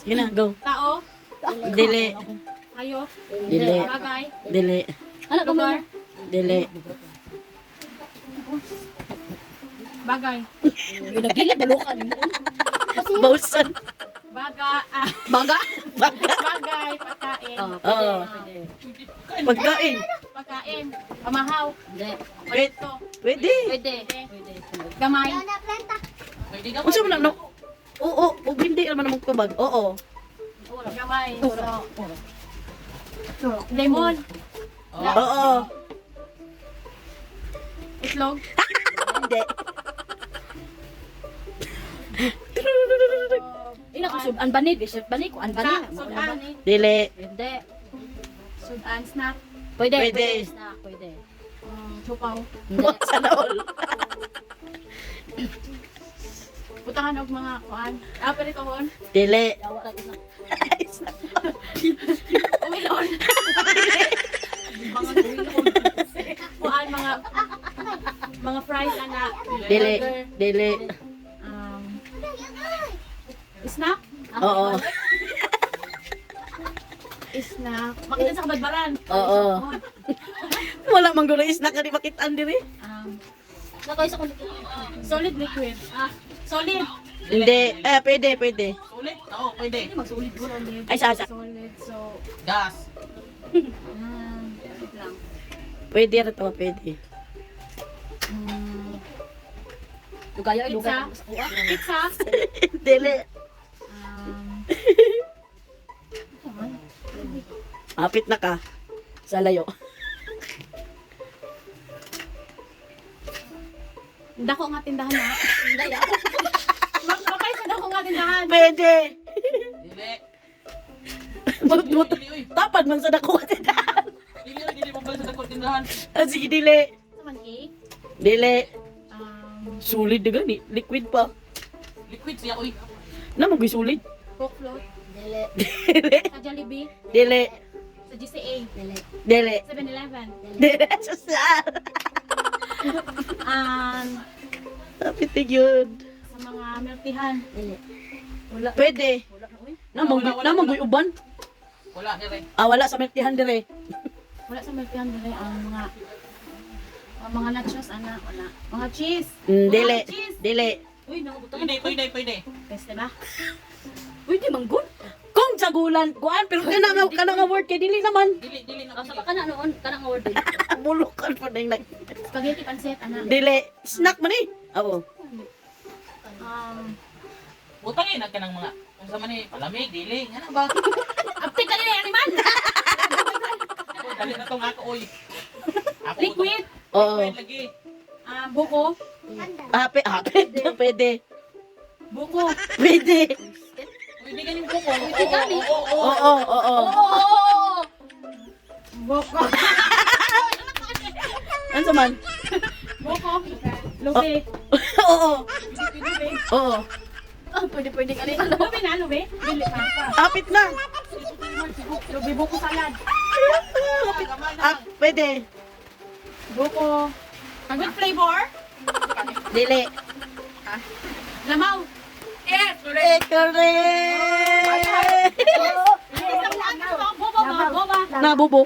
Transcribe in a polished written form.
Sige na, go. Tao. Dili. Hayop. Dili. Bagay. Dili. Ano ka Lugar. Dili. Bagay. Nagila balukan. Bausan. Baga. Ah, Baga. Baga. bagay. Pagkain. Oo. Pagkain. Pagkain. Pamahaw. Hindi. Pwede. Ito. Pwede. Pwede. Gamay. Pwede ka Unsa man na, no? Oo, ug hindi naman namang tubag. Oo. Gamay. So, lemon. Oo. Itlog. Hindi. Ina ko sudan bani, bisip bani ko an bani. Sudan. Dili. Hindi. Sudan. Snack. Pwede. Pwede. Snack, pwede. Chupaw. Hindi. Sana all. Butangan og mga kuan. Ah, peritohon. Dili. Uwilon. Kuan mga fries ana. Dili. Burger. Dili. Snack? Oo. Snack. Makita sa kabadbaran. Oo. Wala man guro isna ka di makitaan diri. Nakaisa ko. Solid liquid. Ah, solid. Hindi. Eh, pwede, pwede. Sulit? Oo, pwede. Solid. Ay, sa. Solid. So, Gas. wait lang. Pwede ra to, pwede. Lugaya, ay Pizza. lugaya. Pizza. Dili. Apit na ka. Sa layo. Dako nga tindahan na. Hindi. Magpapay sa dako nga tindahan. Pwede. Dili. Mut-mut. Dili, oy. Tapad man sa dako ka tindahan. Dili, oy. Dili, mabalik sa dagkot tindahan. Ah, sige, dili. Sa man cake. Dili. Sulit na gani. Liquid pa. Liquid siya, oy. Na mo sulit. Coke float. Dili. Dili. Sa Jollibee. Dili. Sa GCA. Dili. Dili. 7-Eleven. Dili. Social. Apit na yun. Sa mga milktihan. Dili. Wala. Pwede. Wala na, uy. Namang guy uban. Wala, dire. Ah, wala sa milktihan dire. Wala sa milktihan dili ang mga nachos ana wala. Mga cheese. Dili. Mga cheese. Dili. Uy, nakabutang. Pwede, pwede, pwede. Peste ba? Uy, di manggol. Kung sa gulan, kuan pero kana nga word kay dili naman. Dili, dili na. Ah, sa kana noon, kana nga word. Bulukan pa nang nag. Spaghetti pancit ana. Dili. Snack man eh. Oo. Butang eh, nagka ng mga, kung sa man eh, palamig, dili. Nga na ba? Aptik ka nila animal. Ako, dali na tong ako, oy. Ako, Liquid. Oo. Liquid lagi. Buko. Ape, ape. Pwede. Buko. Pwede. Pwede ganing buko. Pwede gani. Oo, oo, oo. Oo, oo, oo. Oo. Buko. Ano sa man? Buko. Lubi. Oo. Lubi. Oo. Ah, pwede pwede kani. Lubi na, lubi. Dili pa. Apit na. Lubi buko salad. Apit. Ah, pwede. Buko. With flavor. Dili. Lamaw. Yes, Correct. Correct. Boba ba? Boba. Nabubo.